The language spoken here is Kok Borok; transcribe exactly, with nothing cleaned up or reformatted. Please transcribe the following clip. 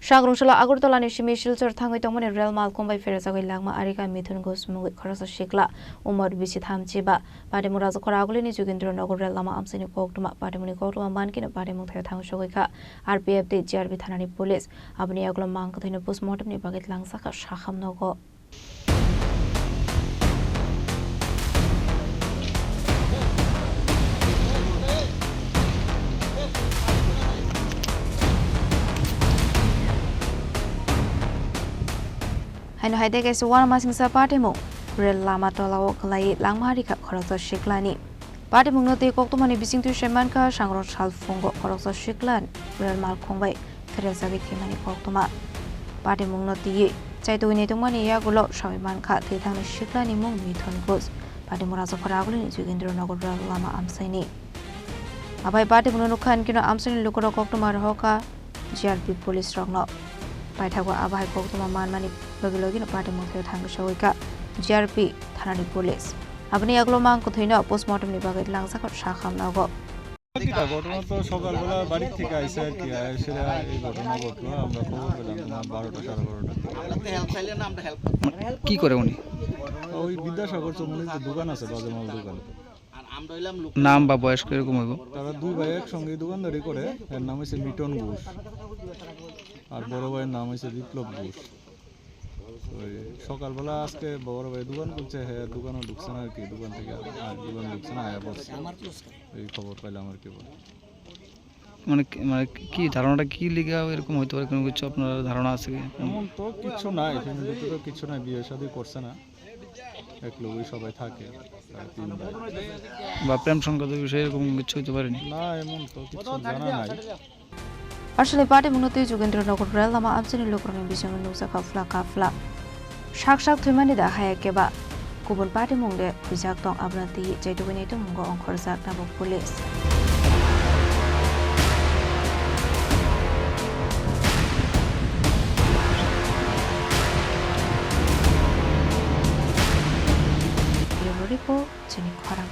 Sangrong salo Agartala ni simi Silchar thangwi tongmani rel malkhung bai pherjagwi langma arika Mithun Ghosh mungwi khoroksa sikla umor bisi tham chiba. Patimung Rajakhor Agulini Jogendra Nagar rel lama amchaini koktwma. Patimungni koktwma mankhe patimung thaio thang sogwi kha R P F tei G R P thanani police. Aboni yagulo mang kwthwino postmortem ni bagwi tlangsakha sakham nogo. Haino hai de kaisa uanamasingcha patimung rel lama tolao kwlaiwi langma rikha khoroksa siklani. Patimungno twi koktwmani bisingtwi sai mankha, sangrong salphungo khoroksa sikla rel malkhung bai pherjagwi thwimani koktwma. Patimungno twiwi chaitugwi naitokmani yagulo sawi mankha, thwithangni siklani mung Mithun Ghosh. Patimung Rajakhor Agulini Jogendra Nagar rel lama amchaini. Abai patimungno nukha hinkhe no amchaini lukurok koktwma rohorkha G R P police rokno. Paithago abo hai koktwma manmani logi logino patimung thaio thangwi sogwi kha G R P thanani police. Aboni yagulo mang kwthwino postmortem ni bagwi tlangsakha sakham nogo. কি ঘটনা তো সকালবেলা বাড়ি থেকে আইসে আর কি, এসে এই ঘটনা ঘটলো, আমরা খবর পেলাম তোমার বারোটা, সাড়ে বারোটা। কি করে উনি? ওই বিদ্যাসাগর চৌমুহনীতে দোকান আছে, বাজার মাল দোকান। নাম বা বয়স কিরকম হইব? তারা দুই ভাই একসঙ্গে দোকানদারি করে। এর নাম হচ্ছে মিটন ঘোষ, আর বড় ভাইয়ের নাম হচ্ছে বিপ্লব ঘোষ। ওই সকালবেলা আজকে বড় ভাই দোকান খুলছে, হ্যাঁ, দোকানও ঢুকছে না আর কি, দোকান থেকে, হ্যাঁ, দোকান ঢুকছে না, আয়া পড়ছে। এই খবর পাইলাম আর কি। মানে কি, মানে কি ধারণাটা কি লিগা এরকম হইতে পারে, কোনো কিছু আপনার ধারণা আছে কি? এমন তো কিছু নাই, ফ্যামিলিতে তো কিছু নাই, বিয়ে শাদী করছে না, এক লোকই সবাই থাকে, প্রায় তিন ভাই। বা প্রেম সংক্রান্ত বিষয়ে এরকম কিছু হইতে পারেনি? না, এমন তো কিছু জানা নাই। Aswlwi patimungno twi Jogendra Nagar rel lama amchaini lukurokni bisingo nukjakha phlak ka phlak. Sak sak thwimani da haya keba kubun patimung de huijak tong, abono twi chaitugwi naitokmungo ongkhorjak tabuk police. Bureau Report, Chini Khorang.